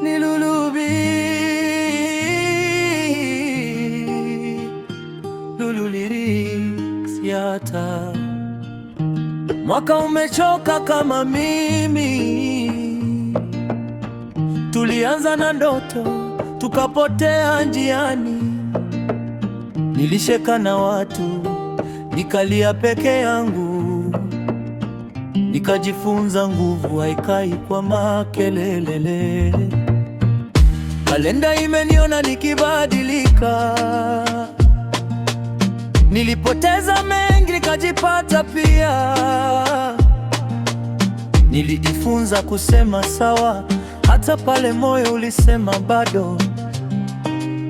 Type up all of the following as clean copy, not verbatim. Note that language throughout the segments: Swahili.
Ni Lulubi, Lulu Lyrics yata. Mwaka umechoka kama mimi, tulianza na ndoto tukapotea njiani. Nilisheka na watu nikalia peke yangu, nikajifunza nguvu haikai kwa makelele. Kalenda imeniona nikibadilika, nilipoteza mengi nikajipata pia. Nilijifunza kusema sawa hata pale moyo ulisema bado.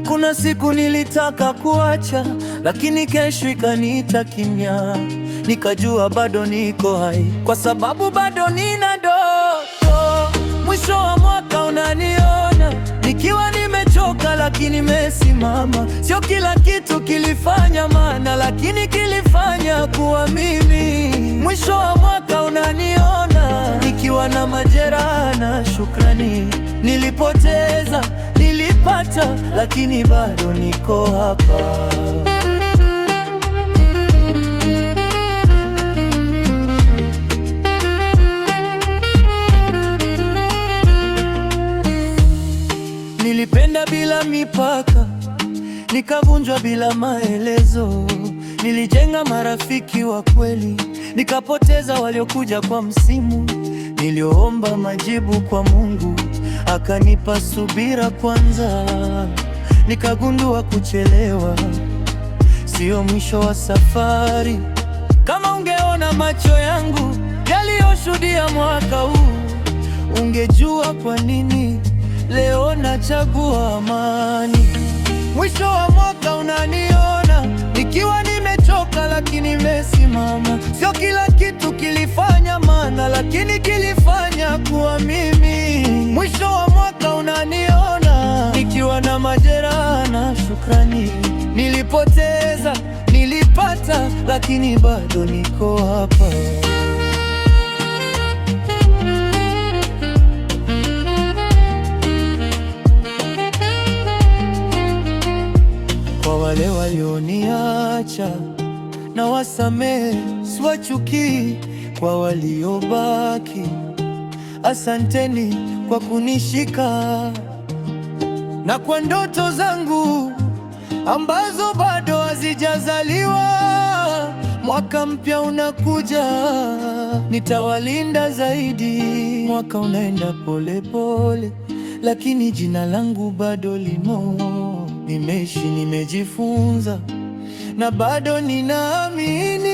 Kuna siku nilitaka kuacha, lakini kesho ikaniita kimya. Nikajua bado niko hai, kwa sababu bado nina ndoto. Mwisho wa mwaka unaniona nikiwa nimechoka, lakini nimesimama. Sio kila kitu kilifanya maana, lakini kilifanya kuwa mimi. Mwisho wa mwaka unaniona nikiwa na majeraha na shukrani. Nilipoteza, nilipata, lakini bado niko hapa. Nilipenda bila mipaka, nikavunjwa bila maelezo. Nilijenga marafiki wa kweli, nikapoteza waliokuja kwa msimu. Niliomba majibu kwa Mungu, akanipa subira kwanza. Nikagundua kuchelewa sio mwisho wa safari. Kama ungeona macho yangu yaliyoshuhudia mwaka huu, ungejua kwa nini leo nachagua amani. Mwisho wa mwaka unaniona nikiwa nimechoka, lakini nimesimama. Sio kila kitu kilifanya maana, lakini kilifanya kuwa mimi. Mwisho wa mwaka unaniona nikiwa na majeraha na shukrani. Nilipoteza, nilipata, lakini bado niko hapa. Kwa wale walioniacha na wasamehe, siwachukii. Kwa waliobaki, asanteni kwa kunishika, na kwa ndoto zangu ambazo bado hazijazaliwa. Mwaka mpya unakuja, nitawalinda zaidi. Mwaka unaenda polepole, lakini jina langu bado limo. Nimeishi, nimejifunza na bado ninaamini.